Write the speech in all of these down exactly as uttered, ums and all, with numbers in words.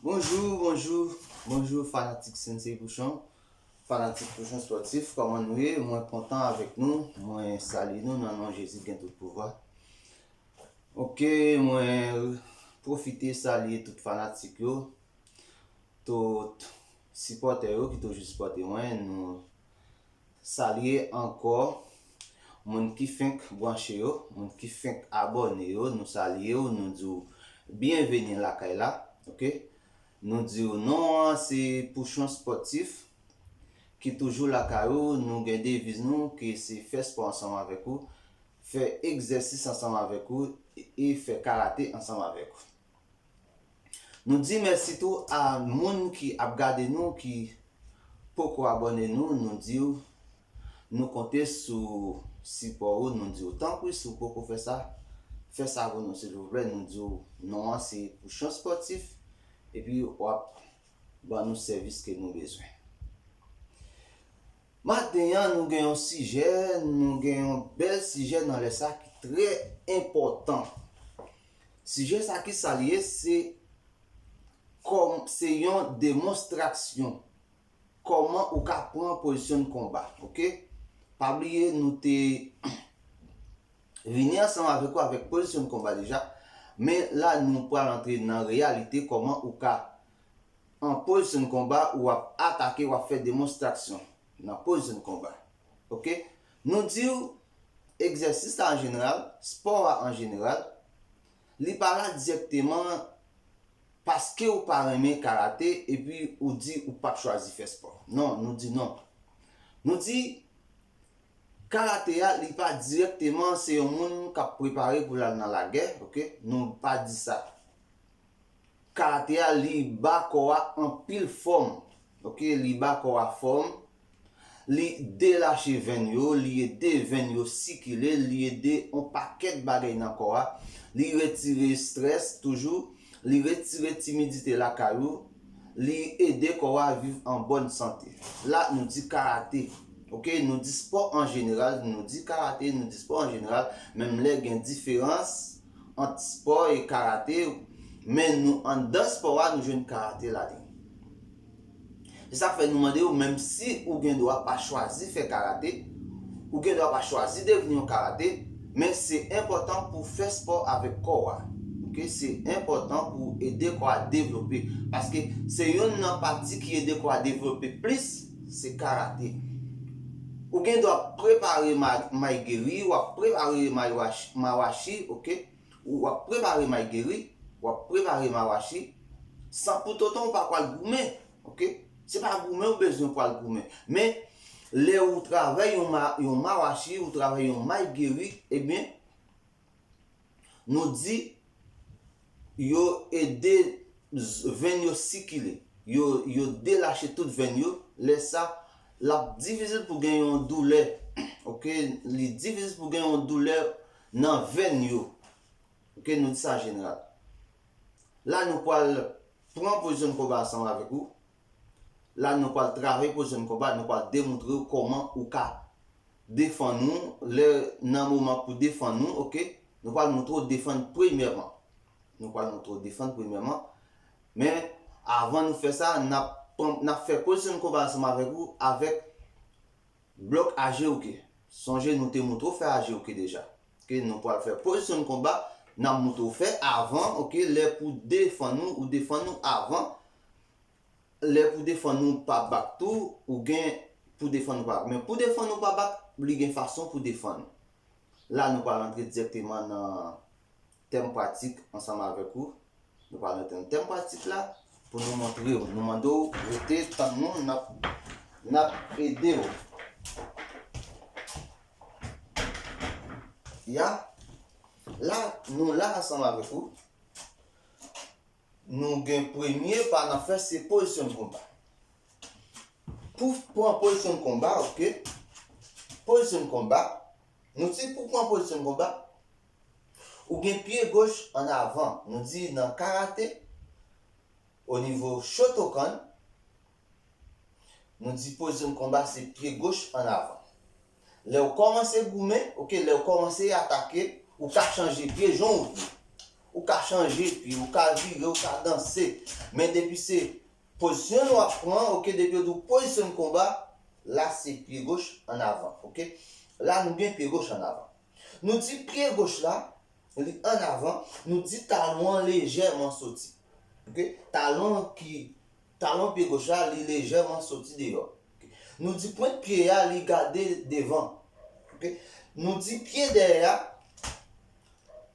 Bonjou, bonjou, bonjou fanatik Sensei Pouchon, fanatik Pouchon Spòtif, kòman nou ye? Mwen kontan avèk nou, mwen salye nou nan non Jezi ki gen tout pouvwa. Ok, mwen pwofite salye tout fanatik yo, tout sipòtè yo ki toujou sipòte mwen, nou salye ankò moun ki fenk branche yo, moun ki fenk abòne yo, nou salye w, nou di w byenveni lakay la, ok? Nou di w non an se Pouchon Spòtif ki toujou lakay ou, nou gen deviz nou ki se fè spò ansanm avèk ou, fè egzèsis ansanm avèk ou e fè karate ansanm avèk ou. Nou di mèsi tou a moun ki ap gade nou, ki poko abòne nou, nou di w nou konte sou sipò ou, nou di w tanpri si w poko fè sa, fè sa pou nou silvouplè, nou di w non an se Pouchon Spòtif, epi w ap ban nou sèvis ke nou bezwen. Maten an, nou gen yon sijè, nou gen yon bèl sijè nan lè sa ki trè enpòtan. Sijè sa ki sa l ye, se kòm, se yon demonstrasyon kòman ou ka pran pozisyon de konba, ok? Pa bliye, nou te vini ansanm avèk ou avèk pozisyon de konba deja, men la, nou pral antre nan reyalite kòman ou ka an pozisyon de konba, ou ap atake, w ap fè demonstrasyon nan pozisyon de konba. Ok? Nou di w, egzèsis la an jeneral, spò a an jeneral, li pa la dirèkteman paske ou pa renmen karate epi ou di ou p ap chwazi fè spò. Non, nou di non. Nou di karate a, li pa dirèkteman se yon moun k ap prepare pou l al nan lagè, ok? Nou pa di sa. Karate a, li ba kò a anpil fòm, ok? Li ba kò a fòm, li delache venn yo, li ede venn yo sikile, li ede yon pakèt bagay nan kò a, li retire estrès toujou, li retire timidite lakay ou, li ede kò a viv an bòn sante. La, nou di karate, ok? Nou di spò an jeneral, nou di karate, nou di spò an jeneral, menm lè gen diferans ant spò e karate, men nou anndan spò a, nou jwenn karate ladan. Se sa k fè nou mande w, menm si ou gen dwa pa chwazi fè karate, ou gen dwa pa chwazi devni yon karate, men se enpòtan pou w fè spò avèk kò a. Ok, se enpòtan pou w ede kò a devlope, paske se youn nan pati ki ede kò a devlope plis, se karate. Ou gen dwa prepare ma-, maigiri, w ap prepare mawashi, mawashi, ok? Ou w ap prepare maigiri, w ap prepare mawashi, san poutotan ou pa pral goumen, ok? Se pa goumen ou bezwen pral goumen. Men, lè ou travay yon ma-, yon mawashi, ou travay yon maigiri, ebyen, nou di, yo ede z-, venn yo sikile. Yo, yo delache tout venn yo. Lè sa, l ap difisil pou gen yon doulè. Ok? Li difisil pou gen yon doulè nan venn yo. Ok? Nou di sa jeneral. La, nou pral pran pozisyon konba ansanm avèk ou. La, nou pral travay pozisyon konba, nou pral demontre w kòman ou ka defann ou, lè nan moman pou defann ou, ok? Nou pral montre w defann premyèman. Nou pral montre w defann premyèman. Men, avan nou fè sa, n ap pran, n ap fè pozisyon konba ansanm avèk ou, avèk blòk aje, ok? Sonje nou te montre w fè aje, ok, deja. Ok, nou pral fè pozisyon konba, n ap montre w fè avan, ok? Lè pou defann ou, ou defann ou avan. Lè pou defann ou pa bak tou, ou gen pou defann ou pa bak. Men pou defann ou pa bak, li gen fason pou defann ou. La, nou pral antre dirèkteman nan tèm pratik ansanm avèk ou. Nou pral antre nan tèm pratik la pou nou montre w. Nou mande w rete tann nou, n ap, n ap ede w. Ya, la, nou la ansanm avèk ou. Nou gen premye pa n ap fè se pozisyon konba. Pou pran pozisyon konba, ok? Pozisyon konba, nou di pou pran pozisyon konba, ou gen pye goch an avan. Nou di nan karate, o nivo Shotokan, nou di pozisyon konba se pye goch an avan. Lè w kòmanse goumen, ok, lè w kòmanse atake, ou ka chanje pye jan w vle. ou ka chanje pye, ou ka vire, ou ka danse. Men depi se pozisyon w ap pran, oke, depi yo di w pozisyon konba, la se pye goch an avan, oke? La nou gen pye goch an avan. Nou di pye goch la, li an avan, nou di talon an lejèman soti. Oke? Talon ki, talon pye goch la, li lejèman soti deyò. Oke? Nou di pwent pye a, li gade devan. Oke? Nou di pye dèyè a,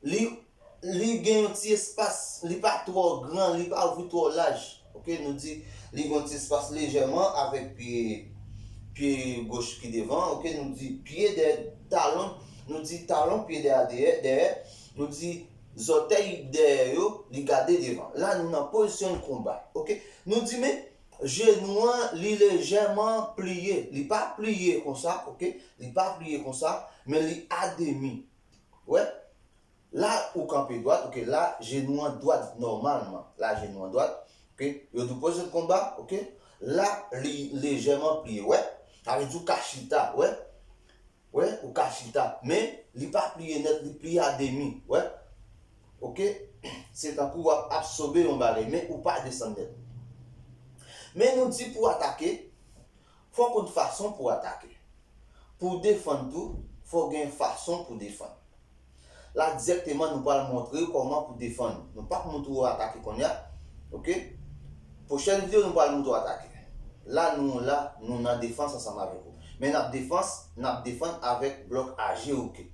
li, li gen yon ti espas, li pa twò gran, li pa ouvri twò laj. Oke, nou di li gen yon ti espas lejèman avèk pye, pye goch ki devan. Oke, nou di pye dèyè talon, nou di talon pye dèyè, dèyè, dèyè. Nou di zòtèy dèyè yo, li gade devan. La, nou nan pozisyon konba. Oke, nou di men jenou an, li lejèman pliye. Li pa pliye konsa, oke? Li pa pliye konsa, men li ademi. Wè? La, ou kanpe dwat, oke? La, jenou an dwat nòmalman. La, jenou an dwat, oke? Yo di w pozisyon konba, oke? La, li lejèman pliye, wè? Sa vle di w ka chita, wè? Wè, ou ka chita. Men, li pa pliye nèt, li pliye a demi, wè? Oke? Se tankou w ap absòbe yon bagay, men ou pa desann nèt. Men nou di pou atake, fò w konn fason pou atake. Pou w defann tou, fò w gen fason pou defann. La dirèkteman, nou pral montre w kòman pou defann. Nou p ap montre w atake kounye a. Oke? Pwochèn videyo, nou pral montre w atake. La, nou la, nou nan defans ansanm avèk ou. Men n ap defans, n ap defann avèk blòk ajewoke.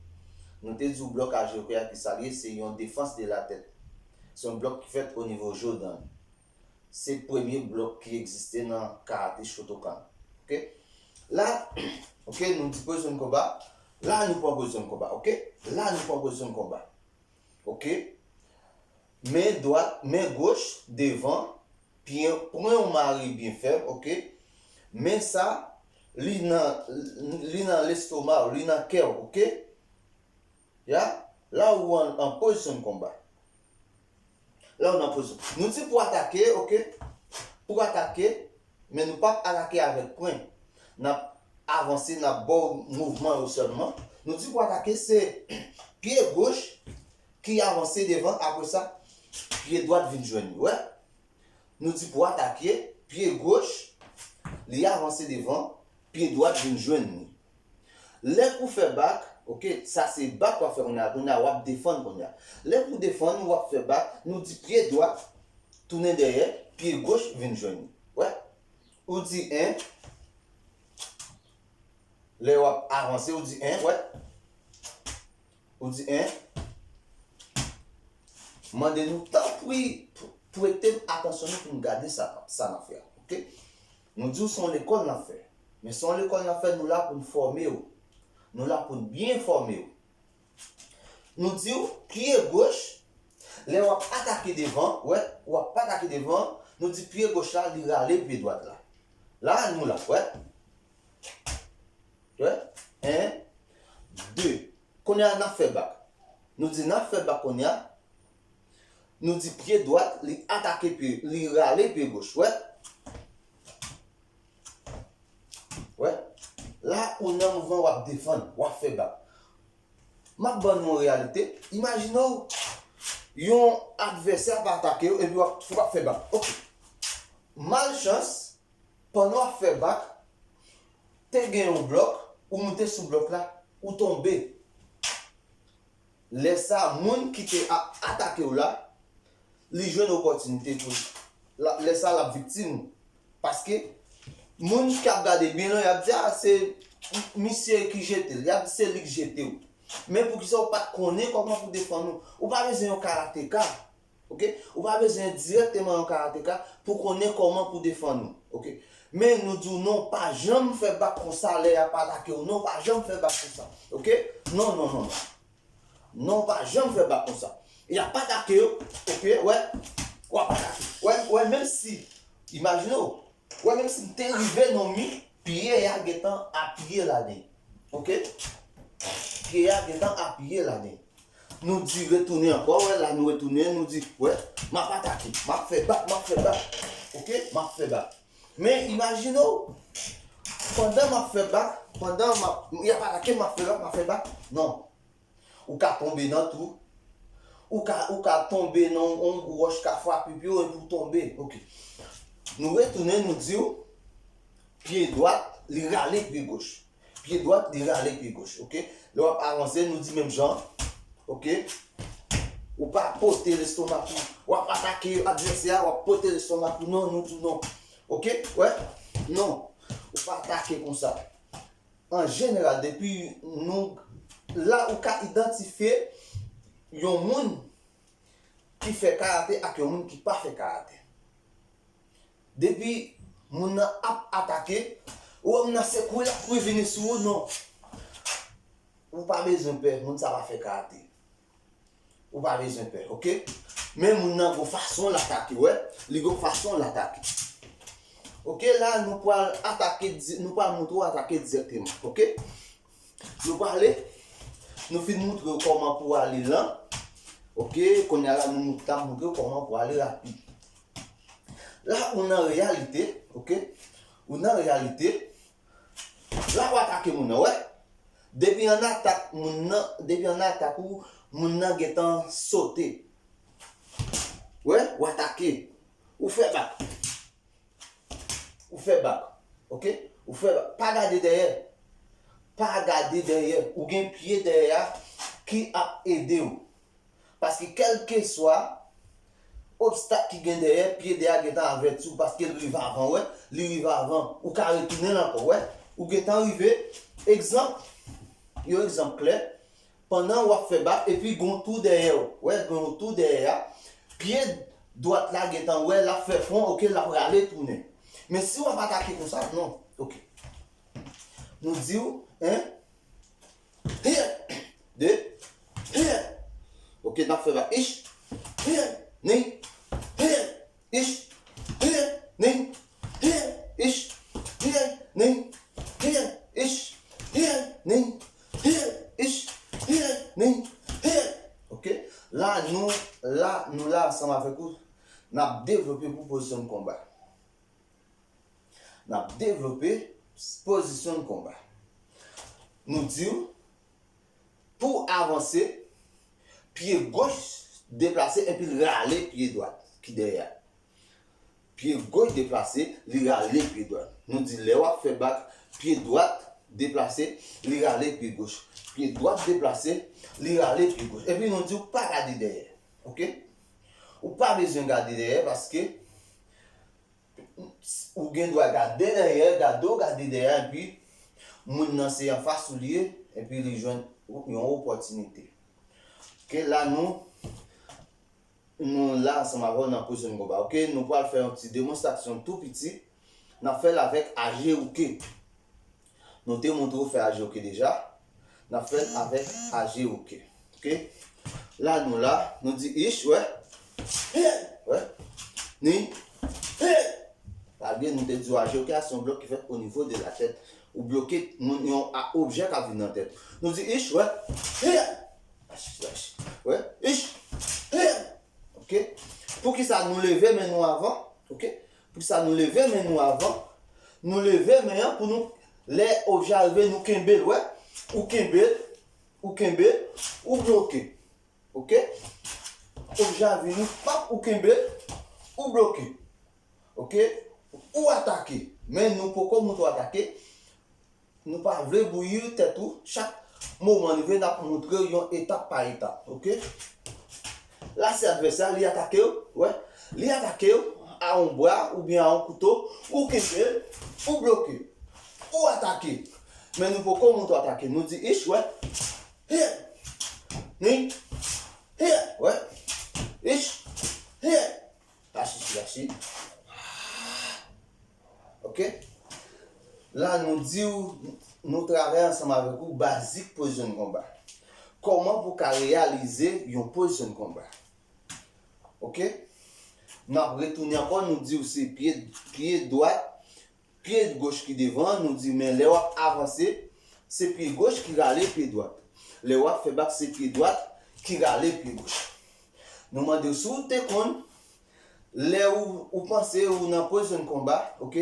Nou te di w blòk ajewoke a ki sa l ye, se yon defans de la tèt. Se yon blòk ki fèt o nivo Jodan. Se premye blòk ki egziste nan karate Shotokan. Oke? La, oke, nou di pozisyon konba. La, nou pran pozisyon konba. Oke? La, nou pran pozisyon konba. Oke? Men dwat, men goch, devan, byen, pran yon mare byen fèm, oke? Men sa, li nan, li nan lestoma w, li nan kè w, oke? Ya, la ou an, an pozisyon konba. La ou nan pozisyon. Nou di pou atake, oke? Pou atake, men nou p ap atake avèk pwen. N ap avanse, n ap ba w mouvman yo sèlman. Nou di pou atake, se pye goch ki avanse devan, apre sa, pye dwat vin jwenn li. Wè? Nou di pou atake, pye goch, li avanse devan, pye dwat vin jwenn li. Lè pou fè bak, oke, sa se bak w ap fè kounye a, kounye a w ap defann kounye a. Lè pou defann, w ap fè bak, nou di pye dwat tounen dèyè, pye goch vin jwenn li. Wè? Ou di en, lè w ap avanse, ou di en, wè? Ou di en. Mande nou, tanpri, pr-, prete m atansyon nou pou n gade sa, sa n ap fè a. Oke? Nou di w se yon lekòl n ap fè. Men se yon lekòl n ap fè, nou la pou n fòme w. Nou la pou n byen fòme w. Nou di w, pye goch, lè w ap atake devan, wè, w ap atake devan, nou di pye goch la, li rale pye dwat la. La, nou la, wè. Wè, en, de. Kounye a, n ap fè bak. Nou di n ap fè bak kounye a. Nou di pye dwat, li atake pye, li rale pye goch, wè. Wè. La, ou nan mouvman, w ap defann, w ap fè bak. M ap ban nou yon reyalite. Imajine w, yon advèsè ap atake w, epi w ap, w ap fè bak. Oke. Malchans, pandan w ap fè bak, te gen yon blòk, ou moute sou blòk la, ou tonbe. Lè sa, moun ki te ap atake w la, li jwenn opòtinite pou l. La, lè sa, l ap viktim. Paske, moun k ap gade byen lwen, y ap di, a, se misye ki jete l. Y ap di, se li k jete w. Men poukisa w pa t konnen kòman pou defann ou? Ou pa bezwen yon karateka. Oke? Ou pa bezwen dirèkteman yon karateka pou konnen kòman pou defann ou. Oke? Men nou di w non, pa janm fè bak konsa lè y ap atake w. Non, pa janm fè bak konsa. Oke? Non, non, non, non. Non, pa janm fè bak konsa. Y ap atake w. Oke? Wè? W ap atake. Wè, wè, menm si, imajine w. Wè, menm si m te rive nan mi, pye a gentan apiye ladan. Oke? Pye a gentan apiye ladan. Nou di retounen ankò, wè, la nou retounen, nou di, wè, m ap atake, m ap fè bak, m ap fè bak. Oke? M ap fè bak. Men imajine w, pandan m ap fè bak, pandan m ap, y ap atake, m ap fè bak, m ap fè bak. Non. Ou ka tonbe nan tou. ou ka, ou ka tonbe nan yon wòch ka frape pye w epi w tonbe. Ok. Nou retounen, nou di w, pye dwat, li rale pye goch. Pye dwat, li rale pye goch, ok? Lè w ap avanse, nou di menm jan, ok? Ou pa pote lestomak ou. W ap atake advèsè a, w ap pote lestomak ou. Non, nou di w non. Ok? Wè? Non. Ou pa atake konsa. An jeneral, depi nou la, ou ka idantifye yon moun ki fè karate ak yon moun ki pa fè karate. Depi moun nan ap atake, ou wè moun nan se kouri l ap kouri vini sou ou, non. Ou pa bezwen pè, moun sa pa fè karate. Ou pa bezwen pè, ok? Men moun nan gon fason l atake, wè. Li gon fason l atake. Ok, la nou pral atake, di- nou pral montre w atake dirèkteman, ok? Nou prale, nou fin montre w kòman pou ale lan. Ok, kounye a la nou mou- t ap montre w kòman pou ale rapid. La ou nan reyalite, ok? Ou nan reyalite. La w atake moun nan, wè? Depi an atak moun nan, depi an atak ou, moun nan gentan sote. Wè, w atake. Ou fè bak. Ou fè bak. Ok? Ou fè bak. Pa gade dèyè. Pa gade dèyè. Ou gen pye dèyè a ki ap ede w. Paske kèlkeswa obstak ki gen dèyè, pye dèyè a gentan avèti w paske l rive avan, wè. Li rive avan. Ou ka retounen l ankò, wè. Ou gentan rive. Egzanp, yon egzanp klè. Pandan w ap fè bak, epi gen yon tou dèyè w. Wè, gen yon tou dèyè a. Pye dwat la gentan wè, l ap fè fon, ok, l ap rale tounen. Men si w ap atake konsa, non. Ok. Nou di w, en, hye, de, hye. Ok, n ap fè bak. Ich, hye, ni, hye. Ich, hye, ni, hye, ich, hye, ni, hye, ich, hye, ni, hye, ich, hye, ni, hye. Ok? La, nou, la, nou la ansanm avèk ou. N ap devlope pou pozisyon de konba. N ap devlope pozisyon de konba. Nou di w, pou avanse, pye goch deplase epi l rale pye dwat ki dèyè a. Pye goch deplase, li rale pye dwat. Nou di lè w ap fè bak, pye dwat deplase, li rale pye goch. Pye dwat deplase, li rale pye goch. Epi nou di w pa gade dèyè. Ok? Ou pa bezwen gade dèyè paske ou gen dwa gade dèyè, gade w gade dèyè, epi moun nan se anfas ou li ye, epi li jwenn yon opòtinite. Ok, la nou, nou la ansanm avè w nan pozisyon konba. Ok, nou pral fè yon ti demonstrasyon tou piti. N ap fè l avèk aje uke. Nou te montre w fè aje uke deja. N ap fè l avèk aje uke. Ok? La, nou la, nou di ich, wè. Hye, wè. Ni, hye. Pa bliye, nou te di w aje uke a se yon blòk ki fèt o nivo de la tèt. Ou bloke moun, yon a, objè k ap vin nan tèt. Nou di ich, wè. Hye. Ach, ach. Wè. Ich. Hye. Ok? Poukisa nou leve men nou avan? Ok? Poukisa nou leve men nou avan? Nou leve men an pou nou, lè objè a rive, nou kenbe l, wè. Ou kenbe l, ou kenbe l, ou bloke. Ok? Objè a vini, pap, ou kenbe l, ou bloke. Ok? Ou atake. Men nou poko montre w atake. Nou pa vle bouyi tèt ou. Chak moman n rive, n ap montre w yon etap pa etap, ok? La, se advèsè a, li atake w, wè. Li atake w a yon bra oubyen a yon kouto, ou kenbe l, ou bloke, ou atake. Men nou poko montre w atake. Nou di ich, wè. Hye! Ni! Hye! Wè. Ich! Hye! Lachi, lachi. Ok? La, nou di w, nou travay ansanm avèk ou, bazik pozisyon de konba. Kòman pou w ka reyalize yon pozisyon de konba? Ok? N ap retounen ankò, nou di w se pye, pye dwat, pye goch ki devan, nou di, men lè w ap avanse, se pye goch ki rale pye dwat. Lè w ap fè bak, se pye dwat ki rale pye goch. Nou mande w si w te konn, lè ou, ou panse ou nan pozisyon de konba, ok?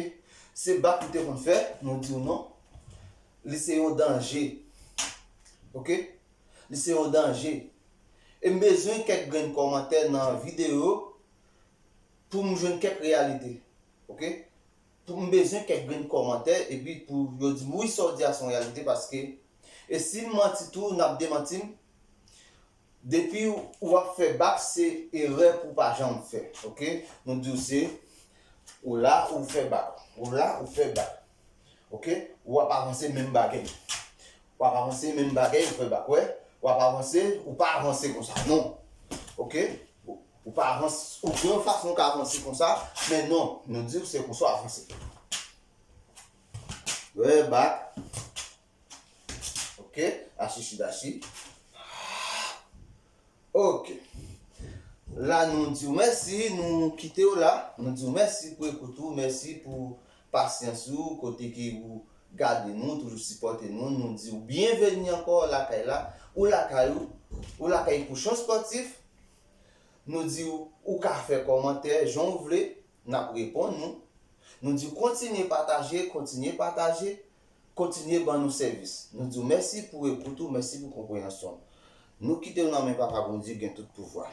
Se bak ou te konn fè, nou di w non. Li se yon danje. Ok? Li se yon danje. E m bezwen kèk grenn kòmantè nan videyo pou m jwenn kèk reyalite. Oke? Pou m bezwen kèk grenn kòmantè epi pou yo di m, wi, sa w di a se yon reyalite, paske e si m manti tou, n ap demanti m. Depi w ap fè bak, se erè pou w pa janm fè. Oke? Nou di w se ou la, ou fè bak. Ou la, ou fè bak. Oke? W ap avanse menm bagay. W ap avanse menm bagay, ou fè bak. Wè? W ap avanse, ou pa avanse konsa. Non. Oke? Ou pa avanse, ou gen yon fason w ka avanse konsa, men non, nou di w se konsa w avanse. Wè, bak. Oke? Achichi dachi. Oke. La, nou di w mèsi, nou kite w la. Nou di w mèsi pou ekout ou, mèsi pou pasyans ou, kote ke ou gade nou, toujou sipòte nou. Nou di w byenveni ankò lakay la. Ou lakay ou, ou lakay Pouchon Spòtif. Nou di w, ou ka fè kòmantè jan w vle, n ap reponn ou. Nou di w kontinye pataje, kontinye pataje, kontinye ban nou sèvis. Nou di w mèsi pou ekout ou, mèsi pou konpreyansyon w. Nou kite w nan men Papa Bondye ki gen tout pouvwa.